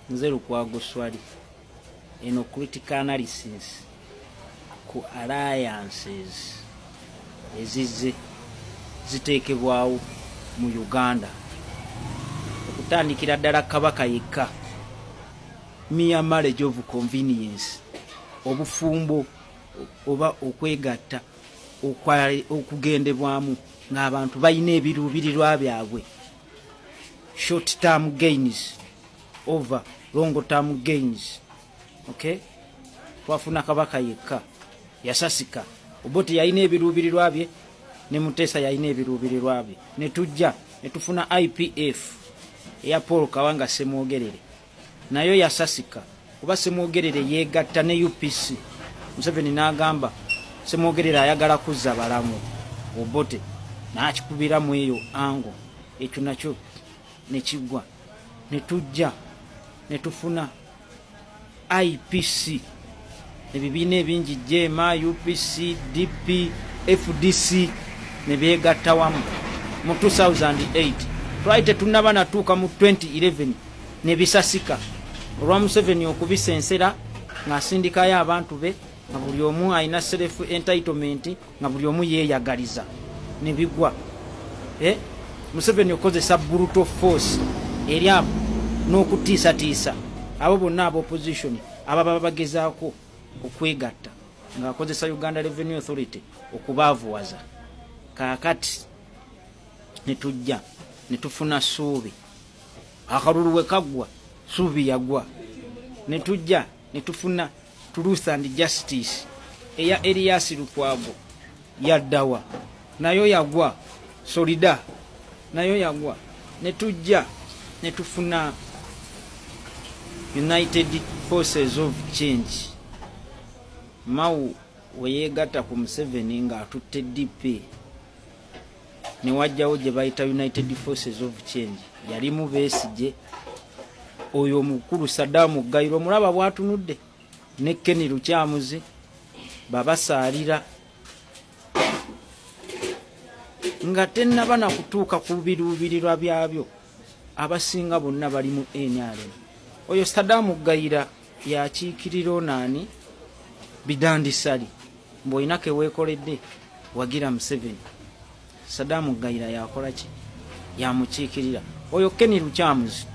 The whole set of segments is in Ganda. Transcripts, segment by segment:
Nze Lukwago Swali, eno critical analysis ku alliances ezizze ziteekebwawo mu Uganda okutandikira ddala Kabaka yekka, mere marriage of convenience, obufumbo oba okwegatta okugendebwamu ng'abantu balina ebiruubirirwa byabwe, short term gains over long term gains. Okay, twafuna Kabaka yekka yasasika, Obote yalina ebiruubirirwa bye ne Muteesa yalina ebiruubirirwa bye, ne tujja ne tufuna IPF eya Paul Kawanga Semwogerere, nayo yasasika kuba Semwogerere yeegatta ne UPC. Museveni n'agamba Semwogerere ayagala kuzza balamu, Obote n'akikubiramu eyo ango, ekyo nakyo nekigwa, ne tujja ne tufuna IPC, ebibiina ebingi, JEEMA, UPC, DP, FDC, ne byegatta wamu mu 2008. Twali tetunaba natuuka mu 2011 ne bisasika olwa Museveni okubisensera ng'asindikayo abantu be, nga buli omu alina self entitlement, nga buli omu yeeyagaliza, ne bigwa. Museveni okozesa brutal force eri abo n'okutiisatiisa abo bonna aba opposition ababa bagezaako okwegatta, ng'akozesa Uganda Revenue Authority okubaavuwaza. Kaakati ne tujja ne tufuna Suubi. Akalulu we kaggwa, Suubi yagwa, ne tujja ne tufuna Truth and Justice eya Erias Lukwago, yaddawa? Nayo yagwa. Solida nayo yagwa, ne tujja ne tufuna United Forces of Change. Mao weyeegatta ku Museveni ng'atutte DP, ne wajjawo gye bayita United Forces of Change, yalimu Besigye, oyo omukulu Sadaamu Gayiro omulaba bwatunudde, ne Ken Lukyamuzi, babasaalira nga tennaba na kutuuka ku biruubirirwa byabyo. Abasinga bonna bali mu NRM. Oyo Sadaamu Gayira yakiikirira onaani Bidandi Ssali, mbw'olina keweekoledde wagira Museveni. Sadaamu Gayira yakola ki? Yamukiikirira. Oyo Ken Lukyamuzi,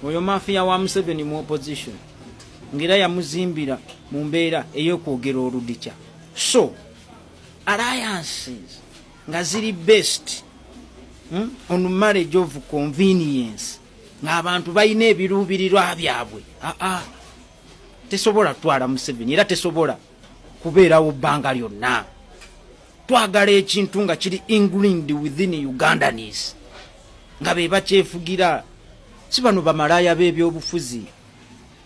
oyo mafia wa Museveni mu opposition, ng'era yamuzimbira mu mbeera ey'okwogera oludikya. So alliances nga ziri based on marriage of convenience, ng'abantu balina ebiruubirirwa byabwe, aa tesobola kutwala Museveni era tesobola kubeerawo bbanga lyonna. Twagala ekintu nga kiri ingrained within Ugandans, nga be bakyefugira, si bano bamalaaya b'ebyobufuzi.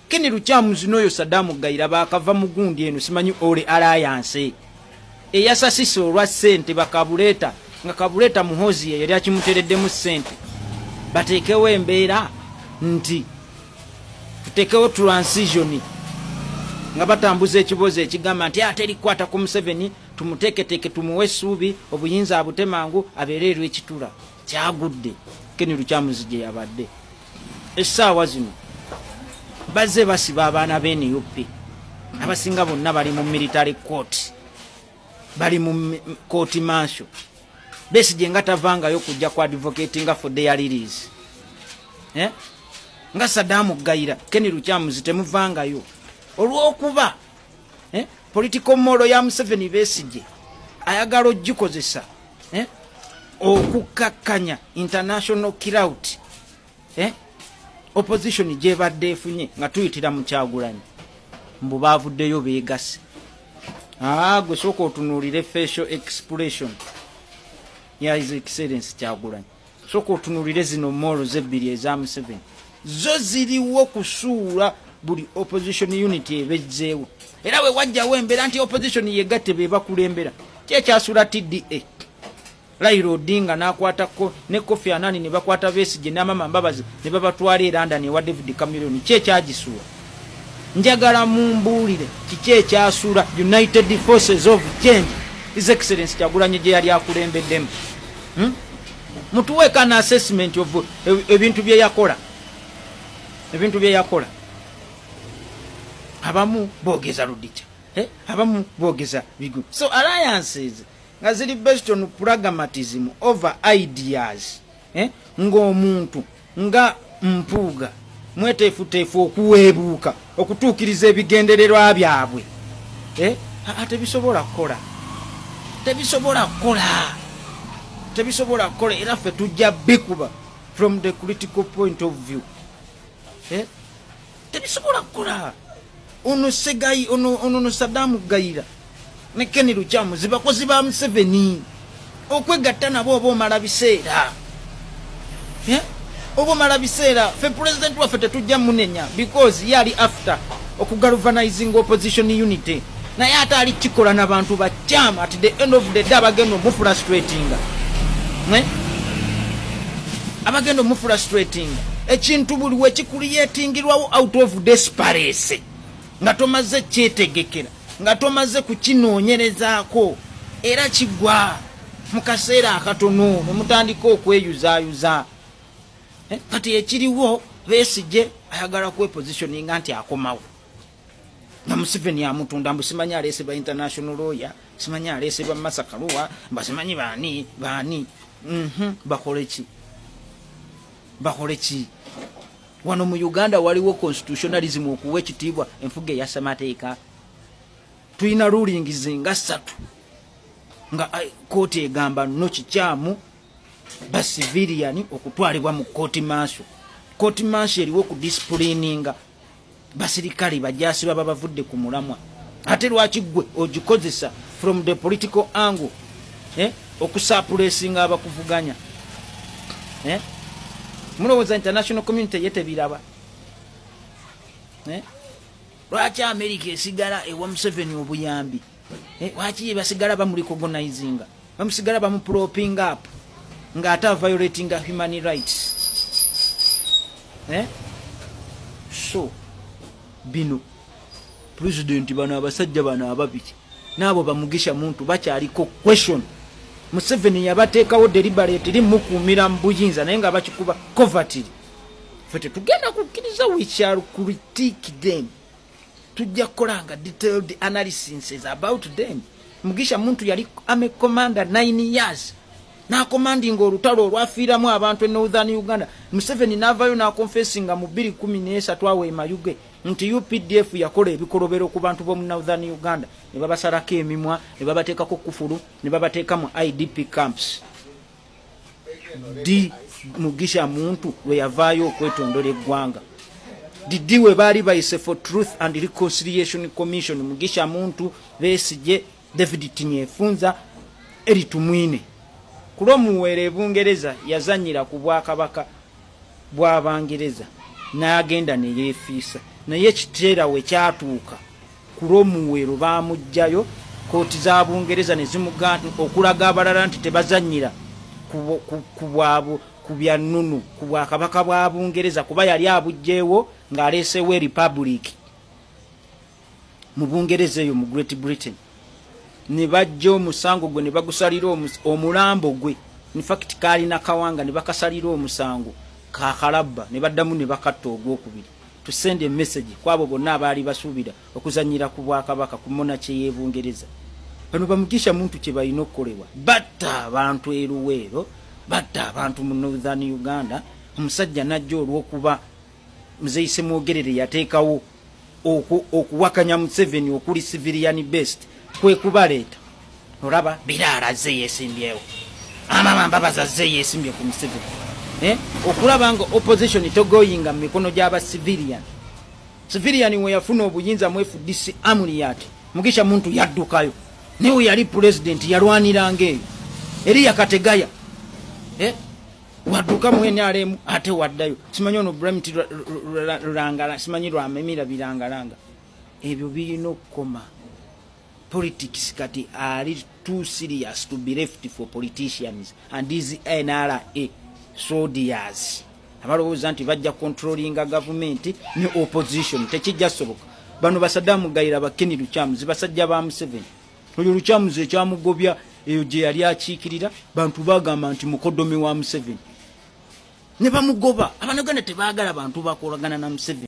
Ken Lukyamuzi n'oyo Sadaamu Gayira bakava mu gundi eno, simanyi ole alliance eyasasisa olwa ssente bakabuleeta, nga kabuleeta Muhozi ye yali akimutereddemu ssente, bateekewo embeera nti tuteekewo transition, nga batambuza ekibozi ekigamba nti ate erikwata ku Museveni, tumuteeketeeke, tumuwe essuubi, obuyinza abute mangu, abeere erw'ekitula kyagudde. Ken Lukyamuzi gye yabadde. Essaawa zino bazze basiba abaana b'e NUP, abasinga bonna bali mu military court, bali mu court martial. Besigye nga tavangayo kujja ku advocatinga for their release, eh? Nga Sadaamu Gayira, Ken Lukyamuzi, temuvangayo olw'okuba political model ya Museveni, Besigye ayagala ogikozesa okukkakkanya international clout opposition gyebadde efunye nga tuyitira mu Kyagulanyi, mbu baavuddeyo beegase. Aa, gwe sooka otunuulire facial expression ya His Excellence Kyagulanyi, sooka otunuulire zino molo zebbiri eza Museveni, zo ziriwo kusuula buli opposition unit ebezzeewo. Era bwe wajjawo embeera nti opposition yegatte, be bakulembera kyekyasuula TDA, Raila Odinga n'akwatako ne Kofi Annan, ne bakwata Besigye n'Amama Mbabazi ne babatwala e London ewa David Cameron. Ki ekyagisuula? Njagala mumbuulire kiki ekyasuula United Forces of Change His Excellence Kyagulanyi gye yali akulembeddemu, Mutuweeko an assessment of ebintu bye yakola. Ebintu bye yakola, abamu boogeza Ludica, eh? Abamu boogeza bigu. So alliances nga ziri based on pragmatism over ideas, eh? Ng'omuntu nga Mpuuga mweteefuteefu okuweebuuka okutuukiriza ebigendererwa byabwe, eh? Tebisobola kukola, tebisobola kukola, tebisobola kukola. Era ffe tujja bikuba from the critical point of view, eh? Tebisobola kukola. Ono Segayi, ono Sadamu Gayira ne Ken Lukyamuzi bakozi ba Museveni. Okwegatta nabo oba omala biseera, eh? Oba omala biseera. Fe president waffe tetujja munenya because ye ali after okugalvanizing opposition unity, naye ate ali kikola n'abantu bakyamu. At the end of the day abagenda omufrustratinga, eh? Abagenda omufrustratinga. Ekintu buli wekikuliyetingirwawo out of desperation, nga tomaze kyetegekera, nga tomaze kukinoonyerezaako, era kigwa mu kaseera akatono ne mutandika okweyuzaayuza. Eh, kati ekiriwo, Besigye ayagala kwepositioninga nti akomawo nga Museveni amutunda, mbu simanyi aleese ba international lawyer, simanyi aleese ba Masakaluwa, mba simanyi baani baani. Bakole ki? Bakole ki? Wano mu Uganda waliwo constitutionalism, okuwa ekitiibwa enfuga eya ssemateeka. Tulina rulings nga ssatu nga kooti egamba no, kikyamu bacivilian okutwalibwa mu court martial. Court martial eriwo okudisciplininga basirikale, bajasi baba bavudde ku mulamwa. Ate lwaki gwe ogikozesa from the political angle, eh? Okusuppressinga abakuvuganya, eh? Mulowooza international community ye tebiraba, eh? Lwaki America esigala ewa Museveni obuyambi, eh? Lwaki basigala bamurecognizinga, bamusigala bamupropping up ng'ate aviolatinga human rights, eh? So bino pulezidenti, bano abasajja bano ababiri naabo bamugisha muntu bakyaliko question. Museveni yabateekawo deliberately mukuumira mu buyinza, naye nga bakikuba covertly. Fe tetugenda kukkiriza. We shall critique them. Tujja kukolanga detailed analysis about them. Mugisha Muntu yali army commander 9 years, nacommandinga olutalo olwafiiramu abantu e Northern Uganda. Museveni navayo naconfessinga mu 213 awo emayuge nti UPDF yakola ebikolobero ku bantu b'omu Northern Uganda, ne babasalako emimwa, ne babateekako kufulu, ne babateeka mu IDP camps. D Mugisha Muntu lwe yavaayo okwetondola eggwanga, didi we baali bayise for Truth and Reconciliation Commission, Mugisha Muntu, Besigye, David Tinyefunza, Eri Tumwine. Ku lwomuweero ebungereza yazanyira ku bwakabaka bw'Abangereza n'agenda ne yeefiisa, naye ekiteera we kyatuuka ku lw'omuweero baamuggyayo kooti za Bungereza ne zimuga okulaga abalala nti tebazanyira ku bya nnunu, ku bwakabaka bwa Bungereza, kuba yali abuggyewo ng'aleesewo republic mu Bungereza eyo mu Great Britain. Ne bajja omusango gwe ne bagusalira omulambo gwe, infact kaalina kawanga, ne bakasalira omusango kakalabba, ne baddamu ne bakatta ogwokubiri to send a message kwabo bonna abaali basuubira okuzanyira ku bwakabaka, ku monarchy y'Ebungereza. Bano bamugisha Muntu kye balina okukolebwa, batta abantu eruweero, batta abantu mu Northern Uganda. Omusajja najja olw'okuba Muzeyi Semwogerere yateekawo okuwakanya Museveni okuli civilian based, kwe kubaleeta. Olaba Biraala azze yeesimbyewo, Amama Mbabazi azze yeesimbye ku Museveni, eh? Okulaba nga opposition togoyinga mu mikono gy'aba civilian. Civilian we yafuna obuyinza mu FDC, Amuriat, Mugisha Muntu yaddukayo, naye we yali president yalwaniranga eyo. Eriya Kategaya, eh? Wadduka mu NRM ate waddayo. Simanyi ono Bramit Rulangala, simanyi Lwamemira birangalanga. Ebyo birina okukoma. Politics kati ali too serious to be left for politicians and these NRA soldiers abalowooza nti bajja controllinga gavumenti ne opposition. Tekijja soboka. Bano basaddamu Gayira, bakeni Lukyamuzi, basajja ba Museveni. Oyo Lukyamuzi ekyamugobya eyo gye yali akiikirira, bantu bagamba nti mukodomi wa Museveni. Ne bamugoba. Abannayuganda tebaagala bantu bakolagana na Museveni.